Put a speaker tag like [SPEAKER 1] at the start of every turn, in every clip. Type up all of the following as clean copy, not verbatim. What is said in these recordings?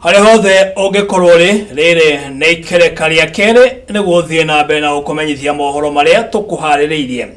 [SPEAKER 1] Harĩa hothe ũngĩkorwo ũrĩ, rĩrĩ nĩ ikereka rĩa kerĩ nĩguo ũthiĩ na mbere na gũkũmenyithia mohoro marĩa tũkũharĩrĩirie.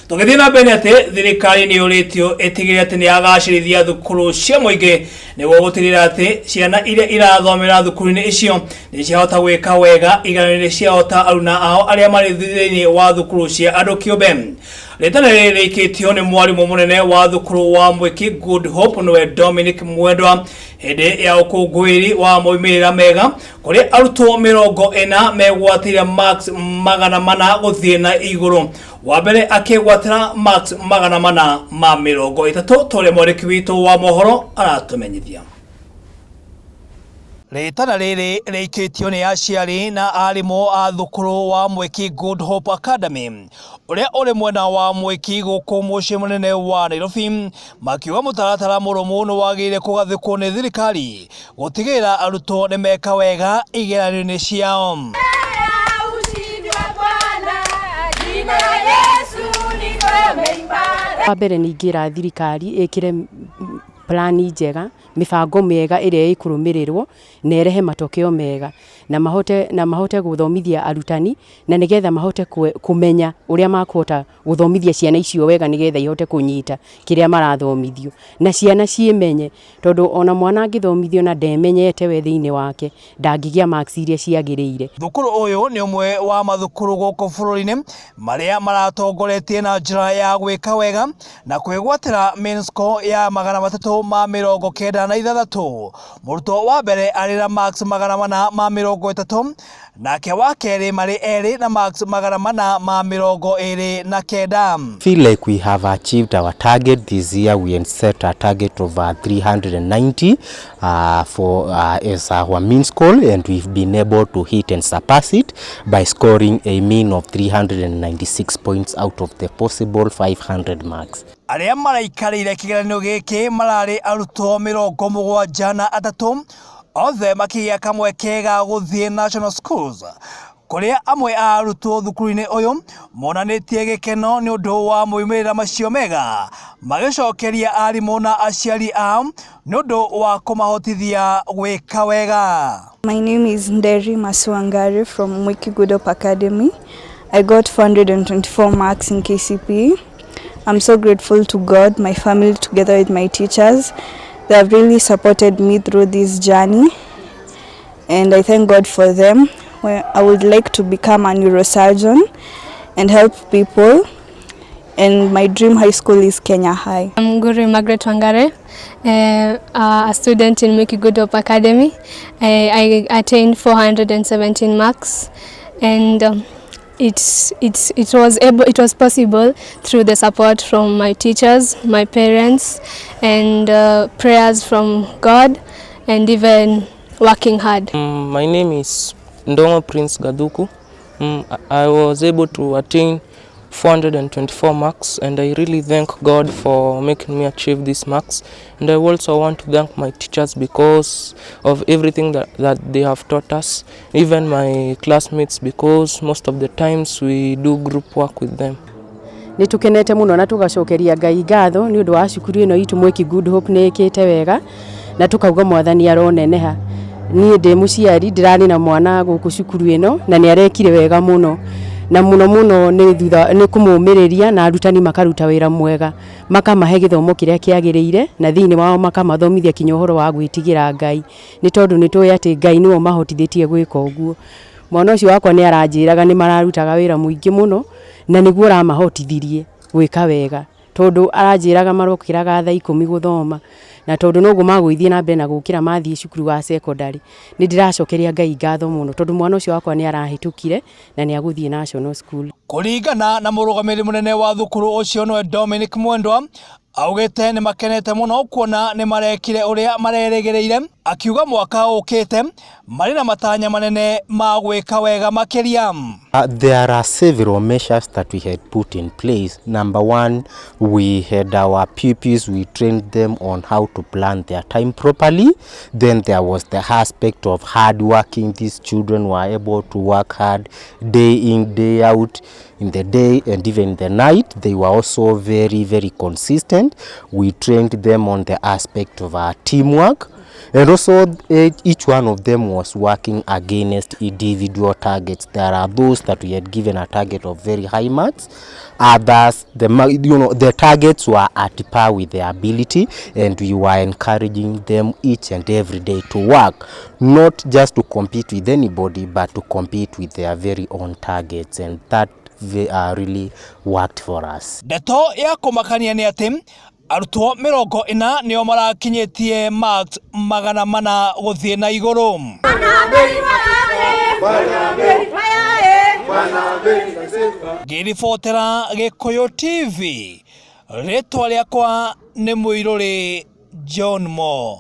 [SPEAKER 1] Tũgĩthiĩ na mbere nĩ atĩ thirikari nĩ yũrĩtio ĩtigĩrĩre atĩ nĩ yagacĩrithia thukuru cia mũingĩ nĩguo gũtigĩrĩra atĩ ciana iria irathomera thukuru-inĩ icio nĩ ciahota gwĩka wega igeranio-inĩ ciao ta aruna ao arĩa marĩ thĩinĩ wa thukuru cia andũ kĩũmbe. Rĩtana rĩrĩ rĩikĩtio nĩ mwarimũ mũnene wa thukuru wa Mwiki Good Hope nĩwe Dominic Mwendwa hĩndĩ ya ũkũngũĩri wa moimĩrĩra mega kũrĩ arutwo 40 megwatĩire marks 400 gũthiĩ na igũrũ. Wa mbere akĩgwatĩra marks 430 ta ũrĩa mwandĩki witũ wa mohoro aratũmenyithia. Rĩtana rĩrĩ rĩikĩtio nĩ aciari na arimũ a thukuru wa Mwiki Good Hope Academy ũrĩa ũrĩ mwena wa Mwiki gũkũ mũciĩ mũnene wa Nairobi, makiuga mũtaratara mũrũmu nĩ wagĩrĩire kũgathĩkwo nĩ thirikari gũtigĩrĩra arutwo nĩ meka wega igeranio-inĩ ciao.
[SPEAKER 2] Wa mbere nĩ ingĩra thirikari ĩkĩre plan njega, mĩbango mĩega ĩrĩa ĩkũrũmĩrĩrwo na ĩrehe matokeo mega na mahote gũthomithia arutani na nĩgetha mahote kũmenya ũrĩa makũhota gũthomithia ciana icio wega nĩgetha ihote kũnyita kĩrĩa marathomithio na ciana ciĩmenye, tondũ ona mwana angĩthomithio na ndemenyete we thĩinĩ wake, ndangĩgĩa marks iria ciagĩrĩire.
[SPEAKER 1] Thukuru ũyũ nĩ ũmwe wa mathukuru gũkũ bũrũri-inĩ marĩa maratongoretie na njĩra ya gwĩka wega na kwĩgwatĩra mean score ya 396. Mũrutwo wa mbere arĩ na marks 430, nake wa kerĩ marĩ erĩ na marks 429.
[SPEAKER 3] Feel like we have achieved our target this year. We had set a target of 390 for as our mean score, and we've been able to hit and surpass it by scoring a mean of 396 points out of the possible 500 marks.
[SPEAKER 1] Arĩa maraikarĩire kĩgeranio gĩkĩ mararĩ arutwo 73, othe makĩgĩa kamweke ga gũthiĩ national schools, kũrĩa amwe a arutwo thukuru-inĩ ũyũ monanĩtie gĩkeno nĩ ũndũ wa moimĩrĩra macio mega, magĩcokeria arimũ na aciari ao nĩ ũndũ wa kũmahotithia gwĩka wega.
[SPEAKER 4] My name is Nderi Masuangari from Mwiki Good Hope Academy. I got 424 marks in KCPE. I'm so grateful to God, my family, together with my teachers. They have really supported me through this journey, and I thank God for them. Well, I would like to become a neurosurgeon and help people. And my dream high school is Kenya High.
[SPEAKER 5] I'm Guru Margaret Wangare, a student in Mwiki Good Hope Academy. I attained 417 marks, and it was possible through the support from my teachers, my parents, and prayers from God, and even working hard.
[SPEAKER 6] My name is Ndongo Prince Gaduku. I was able to attain 424 marks, and I really thank God for making me achieve these marks. And I also want to thank my teachers because of everything that they have taught us, even my classmates, because most of the times we do group work with them.
[SPEAKER 2] Nĩ tũkenete mũno na tũgacokeria Ngai ngatho nĩ ũndũ wa cukuru ĩno itũ Mwiki Good Hope nĩ ĩkĩte wega na tũkauga Mwathani aroneneha. Niĩ ndĩ mũciari, ndĩrarĩ na mwana gũkũ cukuru ĩno na nĩ arekire wega mũno, na mũno mũno nĩ thutha nĩ kũmũmĩrĩria na arutani makaruta wĩra mwega, makamahe gĩthomo kĩrĩa kĩagĩrĩire na thĩinĩ wao makamathomithia kinya ũhoro wa gwĩtigĩra Ngai, nĩ tondũ nĩ tũĩ atĩ Ngai nĩwe ũmahotithĩtie gwĩka ũguo. Mwana ũcio wakwa nĩ aranjĩraga nĩ mararutaga wĩra mũingĩ mũno na nĩguo ũramahotithirie gwĩka wega, tondũ aranjĩraga marokĩraga thaa 10 gũthoma, na tondũ noguo magũgĩthiĩ na mbere na gũkĩra mathiĩ cukuru wa secondary. Nĩ ndĩracokeria Ngai ngatho mũno tondũ mwana ũcio wakwa nĩ arahĩtũkire na nĩ agũthiĩ national school.
[SPEAKER 1] Kũringana na mũrũgamĩrĩri mũnene wa thukuru ũcio nĩwe Dominic Mwendwa, augĩte nĩ makenete mũno kuona nĩ marekire ũrĩa marerĩgĩrĩire, akiuga mwaka ũkĩte marĩ na matanya manene ma gwĩka wega makĩria.
[SPEAKER 3] There are several measures that we had put in place. Number one, we had our pupils, we trained them on how to plan their time properly. Then there was the aspect of hard working. These children were able to work hard day in, day out, in the day and even in the night. They were also very, very consistent. We trained them on the aspect of our teamwork. And also, each one of them was working against individual targets. There are those that we had given a target of very high marks. Others, the you know, the targets were at par with their ability, and we were encouraging them each and every day to work, not just to compete with anybody, but to compete with their very own targets. And that really worked for us.
[SPEAKER 1] Ndeto ya kũmakania nĩ atĩ arutwo 40 nĩo marakinyĩtie marks 400 gũthiĩ na igũrũ. Ngĩribotera Gĩkũyũ TV, rĩtwa rĩakwa nĩ Mũirũrĩ John Mo.